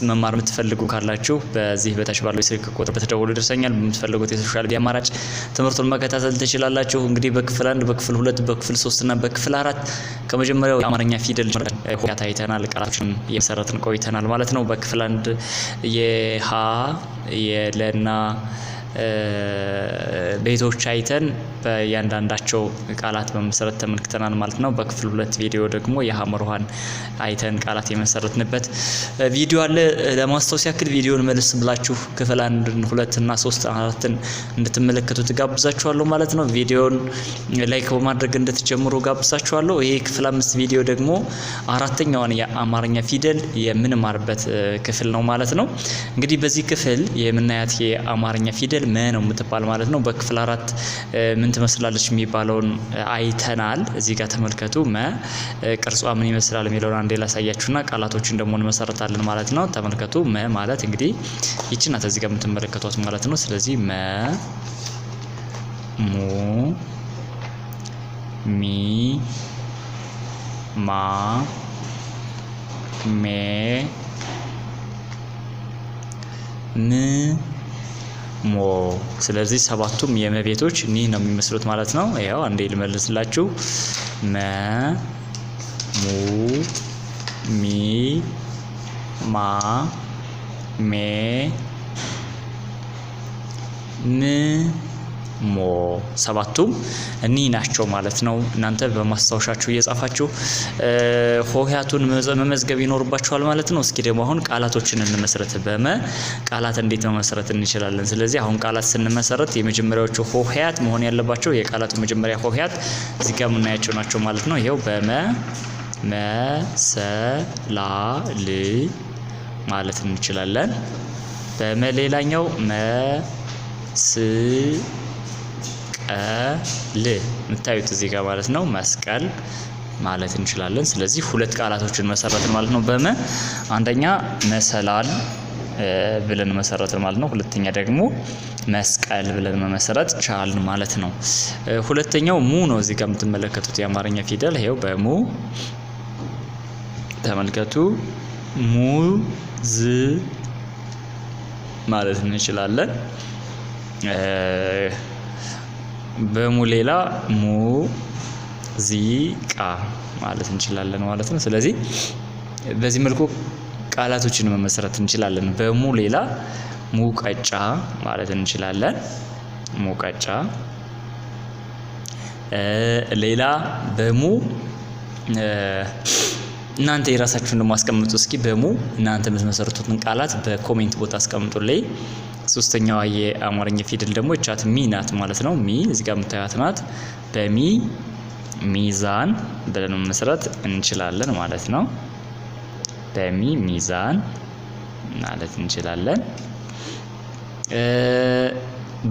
መማር የምትፈልጉ ካላችሁ በዚህ በታች ባለው የስልክ ቁጥር ብትደውሉ ይደርሰኛል። በምትፈልጉት የ social media አማራጭ ትምህርቱን መከታተል ትችላላችሁ። እንግዲህ በክፍል 1፣ በክፍል 2፣ በክፍል 3 እና በክፍል 4 ከመጀመሪያው የአማርኛ ፊደል ታይተናል። ቃላቶችን እየመሰረትን ቆይተናል ማለት ነው። በክፍል 1 የሀ የለና ቤቶች አይተን በእያንዳንዳቸው ቃላት በመሰረት ተመልክተናል ማለት ነው። በክፍል 2 ቪዲዮ ደግሞ የሐመር ውሃን አይተን ቃላት የመሰረትንበት ቪዲዮ አለ። ለማስታወስ ያክል ቪዲዮን መልስ ብላችሁ ክፍል 1፣ 2 እና 3፣ 4ን እንድትመለከቱ ትጋብዛችኋለሁ ማለት ነው። ቪዲዮን like በማድረግ እንድትጀምሩ ጋብዛችኋለሁ። ይሄ ክፍል 5 ቪዲዮ ደግሞ አራተኛዋን የአማርኛ ፊደል የምንማርበት ክፍል ነው ማለት ነው። እንግዲህ በዚህ ክፍል የምናያት የአማርኛ ፊደል መ ነው የምትባል ማለት ነው። በክፍል 4 ምን ትመስላለች የሚባለውን አይተናል። እዚህ ጋር ተመልከቱ። መ ቅርጿ ምን ይመስላል የሚለውን አንዴ ላሳያችሁና ቃላቶችን ደግሞ እንመሰረታለን ማለት ነው። ተመልከቱ። መ ማለት እንግዲህ ይቺ ናት እዚህ ጋር የምትመለከቷት ማለት ነው። ስለዚህ መ፣ ሙ፣ ሚ፣ ማ፣ ሜ፣ ም፣ ሞ። ስለዚህ ሰባቱም የመቤቶች እኒህ ነው የሚመስሉት ማለት ነው። ያው አንዴ ልመልስላችሁ። መ፣ ሙ፣ ሚ፣ ማ፣ ሜ፣ ም፣ ሞ ሰባቱም እኒህ ናቸው ማለት ነው። እናንተ በማስታወሻችሁ እየጻፋችሁ ሆሄያቱን መመዝገብ ይኖርባችኋል ማለት ነው። እስኪ ደግሞ አሁን ቃላቶችን እንመስረት። በመ ቃላት እንዴት መመስረት እንችላለን? ስለዚህ አሁን ቃላት ስንመሰረት የመጀመሪያዎቹ ሆሄያት መሆን ያለባቸው የቃላቱ መጀመሪያ ሆሄያት እዚህ ጋር የምናያቸው ናቸው ማለት ነው። ይኸው በመ መሰላል ማለት እንችላለን። በመ ሌላኛው መስቀል የምታዩት እዚህ ጋር ማለት ነው። መስቀል ማለት እንችላለን። ስለዚህ ሁለት ቃላቶችን መሰረትን ማለት ነው። በመ አንደኛ መሰላል ብለን መሰረትን ማለት ነው። ሁለተኛ ደግሞ መስቀል ብለን መመሰረት ቻልን ማለት ነው። ሁለተኛው ሙ ነው። እዚህ ጋር የምትመለከቱት የአማርኛ ፊደል ይኸው በሙ ተመልከቱ። ሙዝ ማለት እንችላለን። በሙ ሌላ ሙዚቃ ማለት እንችላለን ማለት ነው። ስለዚህ በዚህ መልኩ ቃላቶችን መመስረት እንችላለን። በሙ ሌላ ሙቀጫ ማለት እንችላለን። ሙቀጫ። ሌላ በሙ እናንተ የራሳችሁን ደግሞ አስቀምጡ። እስኪ በሙ እናንተ የምትመሰርቱትን ቃላት በ comment ቦታ አስቀምጡልኝ። ሶስተኛዋ የአማርኛ ፊደል ደግሞ እቻት ሚ ናት ማለት ነው። ሚ እዚህ ጋር የምታዩት ናት። በሚ ሚዛን ብለን መመስረት እንችላለን ማለት ነው። በሚ ሚዛን ማለት እንችላለን።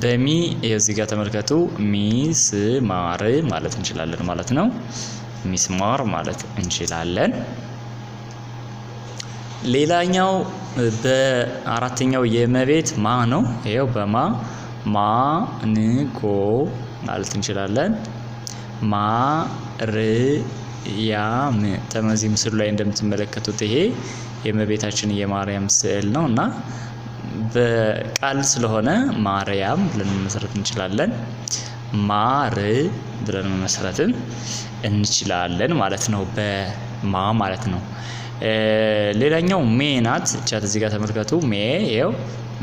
በሚ እዚህ ጋር ተመልከቱ፣ ሚስማር ማለት እንችላለን ማለት ነው። ሚስማር ማለት እንችላለን። ሌላኛው በአራተኛው የመቤት ማ ነው። ይኸው በማ ማንጎ ማለት እንችላለን። ማርያም ተመዚህ ምስሉ ላይ እንደምትመለከቱት ይሄ የእመቤታችን የማርያም ስዕል ነው እና በቃል ስለሆነ ማርያም ብለን መመስረት እንችላለን። ማር ብለን መመስረትም እንችላለን ማለት ነው። በማ ማለት ነው። ሌላኛው ሜ ናት። እቻት እዚህ ጋር ተመልከቱ። ሜ ይኸው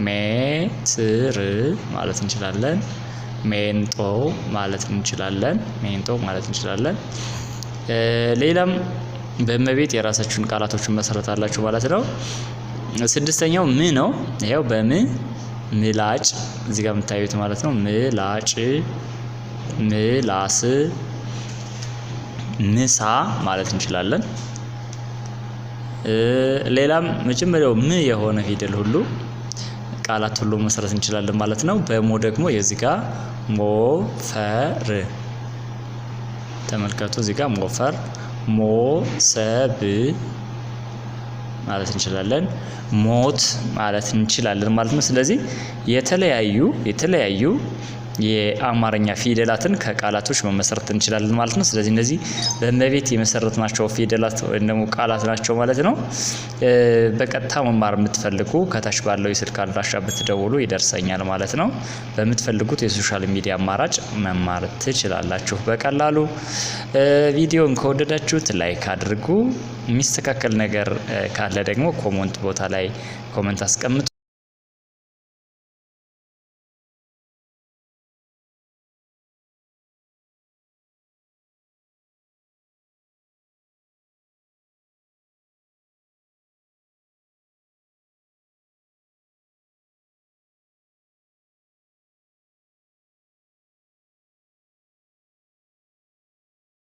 ሜትር ማለት እንችላለን። ሜንጦ ማለት እንችላለን። ሜንጦ ማለት እንችላለን። ሌላም በእመቤት የራሳችሁን ቃላቶችን መሰረታላችሁ ማለት ነው። ስድስተኛው ም ነው። ይኸው በም ምላጭ እዚህ ጋር የምታዩት ማለት ነው። ምላጭ፣ ምላስ፣ ምሳ ማለት እንችላለን። ሌላም መጀመሪያው ም የሆነ ፊደል ሁሉ ቃላት ሁሉ መሰረት እንችላለን ማለት ነው። በሞ ደግሞ የዚህ ጋር ሞፈር ተመልከቱ። እዚህ ጋር ሞፈር፣ ሞሰብ ማለት እንችላለን። ሞት ማለት እንችላለን ማለት ነው። ስለዚህ የተለያዩ የተለያዩ የአማርኛ ፊደላትን ከቃላቶች መመስረት እንችላለን ማለት ነው። ስለዚህ እነዚህ በእመቤት የመሰረትናቸው ፊደላት ወይም ደግሞ ቃላት ናቸው ማለት ነው። በቀጥታ መማር የምትፈልጉ ከታች ባለው የስልክ አድራሻ ብትደውሉ ይደርሰኛል ማለት ነው። በምትፈልጉት የ social media አማራጭ መማር ትችላላችሁ በቀላሉ። ቪዲዮን ከወደዳችሁት like አድርጉ። የሚስተካከል ነገር ካለ ደግሞ comment ቦታ ላይ comment አስቀምጡ።